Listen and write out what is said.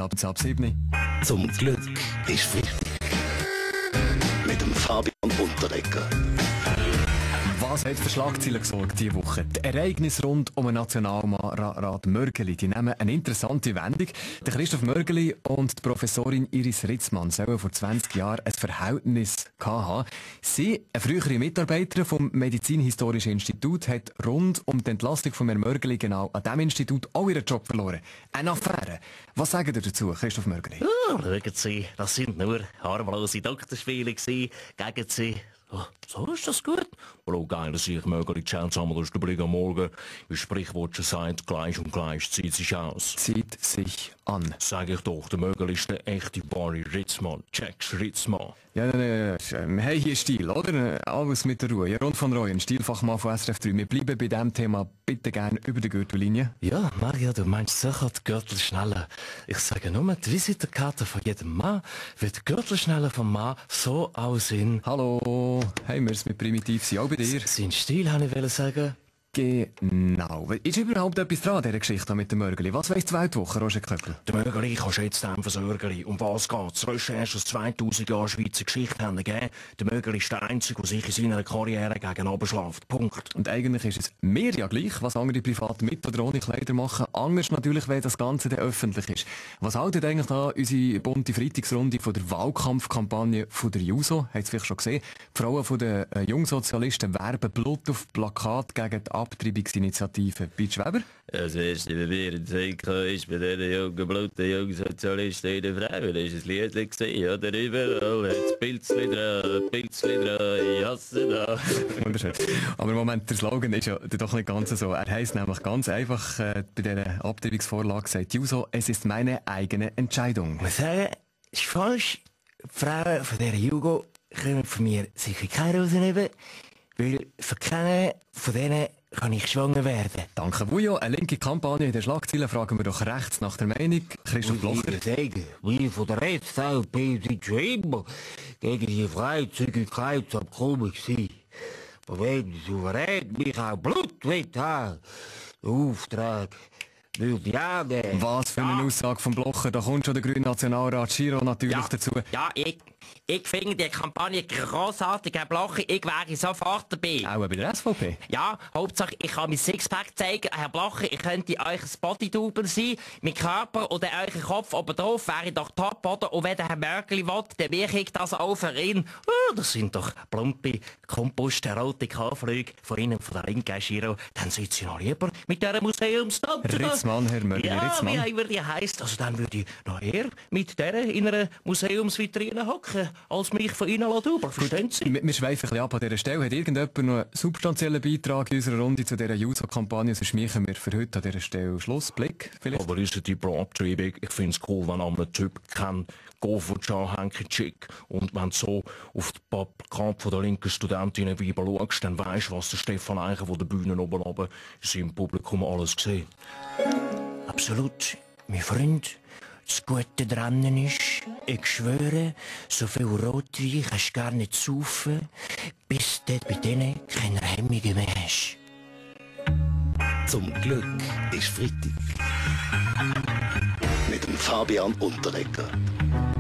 ab 7. Zum Glück ist wichtig. Mit dem Fabian Unterreger. Was hat für Schlagzeilen gesorgt diese Woche? Die Ereignisse rund um den Nationalrat Mörgeli, die nehmen eine interessante Wendung. Der Christoph Mörgeli und die Professorin Iris Ritzmann sollen vor 20 Jahren ein Verhältnis haben. Sie, eine frühere Mitarbeiterin vom Medizinhistorischen Institut, hat rund um die Entlassung von Herrn Mörgeli genau an diesem Institut auch ihren Job verloren. Eine Affäre. Was sagen Sie dazu, Christoph Mörgeli? Schauen Sie, das sind nur harmlose Doktorspiele gegen Sie. Oh, so ist das gut. Bro, geil, sich Mörgeli chance haben, das ist der Blick am Morgen. Wie Sprichwort schon sagt, gleich und gleich zieht sich aus. Zieht sich an. Sag ich doch, der Mörgeli ist der echte Barry Ritzmann. Check's Ritzmann. Ja, wir haben hier Stil, oder? Alles mit der Ruhe. Ja, Rund von Rooyen, Stilfachmann von SRF 3. Wir bleiben bei diesem Thema bitte gerne über die Gürtellinie. Ja, Maria, du meinst sicher die Gürtelschnalle. Ich sage nur, die Visitenkarte von jedem Mann wird die Gürtelschnalle vom Mann so aussehen. Hallo, haben wir es mit primitiv sein, auch bei dir? Sein Stil, habe ich sagen. Genau. Ist überhaupt etwas dran an dieser Geschichte mit dem Mörgeli? Was weiss die Weltwoche, Roger Köppel? Der Mörgeli kannst du jetzt dem Versörgeli. Um was geht's? Recherche aus 2000 Jahren Schweizer Geschichte haben gegeben. Der Mörgeli ist der Einzige, der sich in seiner Karriere gegen abschläft. Punkt. Und eigentlich ist es mir ja gleich, was andere Private mit oder ohne Kleider machen. Anders natürlich, wenn das Ganze dann öffentlich ist. Was haltet eigentlich da unsere bunte Freitagsrunde von der Wahlkampfkampagne von der JUSO? Habt ihr vielleicht schon gesehen? Die Frauen von den Jungsozialisten werben Blut auf Plakat gegen die Abtreibungsinitiative. Bitsch Weber? Das erste, was mir in den Sinn kam, ist bei diesen jungen Blut, den Jungsozialisten in den Frauen. Das war ein Lied gewesen, oder? Überall hat es Pilzli dran, ich hasse da. Wunderschön. Aber im Moment, der Slogan ist ja doch nicht ganz so. Er heisst nämlich ganz einfach, bei dieser Abtreibungsvorlage sagt JUSO, es ist meine eigene Entscheidung. Ich muss sagen, ist falsch. Die Frauen von dieser Jugo können von mir sicher keine rausnehmen, weil für keinen von denen kann ich schwanger werden. Danke, Bujo. Eine linke Kampagne in den Schlagzeilen fragen wir doch rechts nach der Meinung. Christoph Blocher. Wir von der SVP sind schon immer gegen die Freizügigkeitsabkommen gewesen. Aber wenn der Souverän mich auch Blut will haben, der Auftrag würde ich annehmen. Was für eine Aussage von Blocher. Da kommt schon der grüne Nationalrat Giro natürlich dazu. Ja, ich finde die Kampagne grossartig, Herr Blocher. Ich wäre sofort dabei. Auch bei der SVP? Ja, Hauptsache ich kann mein Sixpack zeigen. Herr Blocher, ich könnte euch ein Bodydouble sein. Mein Körper und euer Kopf oben drauf wäre doch top, oder? Und wenn der Herr Mörgeli will, dann mache ich das auch für ihn. Das sind doch plumpe Kompost-Erotik-Anflüge von Ihnen, von der Linken Giro. Dann sind Sie noch lieber mit dieser Museumstante. Ritzmann, Herr Mörgeli, ja, Ritzmann. Ja, wie die heisst. Also dann würde ich noch eher mit der in einer Museumsvitrine hocken, als mich von Ihnen über. Verstehen Sie? Wir schweifen ein bisschen ab an dieser Stelle. Hat irgendjemand noch einen substanziellen Beitrag in unserer Runde zu dieser JUSO-Kampagne? Sonst machen wir für heute an dieser Stelle Schluss. Blick, vielleicht? Aber ist die pro Abtreibung? Ich finde es cool, wenn einem ein Typ kennt, go von Hanky Chick. Und wenn du so auf die Plakat von der linken Studentinnenbibel schaust, dann weisst du, was der Stefan Eicher von der Bühne oben ist im Publikum alles gesehen. Absolut, mein Freund. Das Gute dran ist, ich schwöre, so viel Rotwein kannst du gar nicht saufen, bis du bei denen keine Hemmungen mehr hast. Zum Glück ist Freitag. Mit dem Fabian Unterreger.